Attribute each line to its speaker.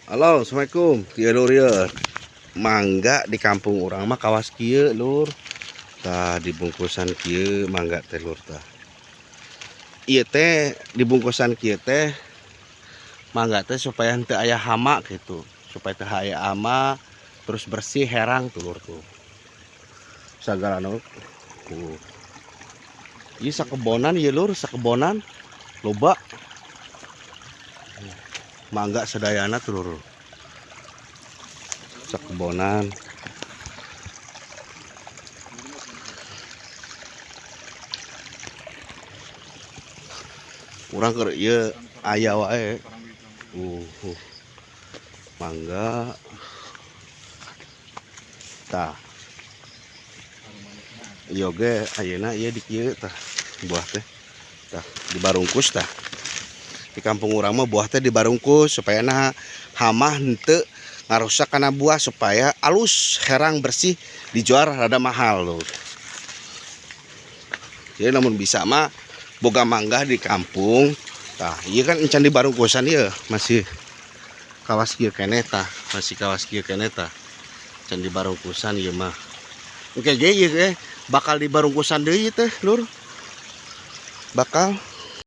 Speaker 1: Halo, assalamualaikum. Kieu, lur, ieu. Mangga di kampung urang mah kawas kieu, lur. Tah, dibungkusan kieu mangga teh, lur, tah. Ieu teh dibungkusan kieu teh mangga teh supaya henteu aya hama gitu. Supaya teu aya hama, terus bersih herang tuh, lur, tuh. Sagalana tuh. Ieu sakebonan ieu, lur, sakebonan loba. Mangga sadayana tuh, lur. Sakebonan. Urang keur ieu aya wae. Mangga. Tah. Ieu ge ayeuna ieu di kieu tah buah teh. Tah dibarungkus tah. Di kampung urang mah buah teh dibarungkus supaya nah hama henteu ngarusak kana buah, supaya alus herang bersih, dijual rada mahal loh. Jadi lamun bisa mah boga mangga di kampung tah, ieu kan encan dibarungkusan ieu masih kawas kieu keneh tah, masih kawas kieu keneh tah. Encan dibarungkusan ieu mah. Engke ge ieu ge bakal dibarungkusan deui teh, lur. Bakal.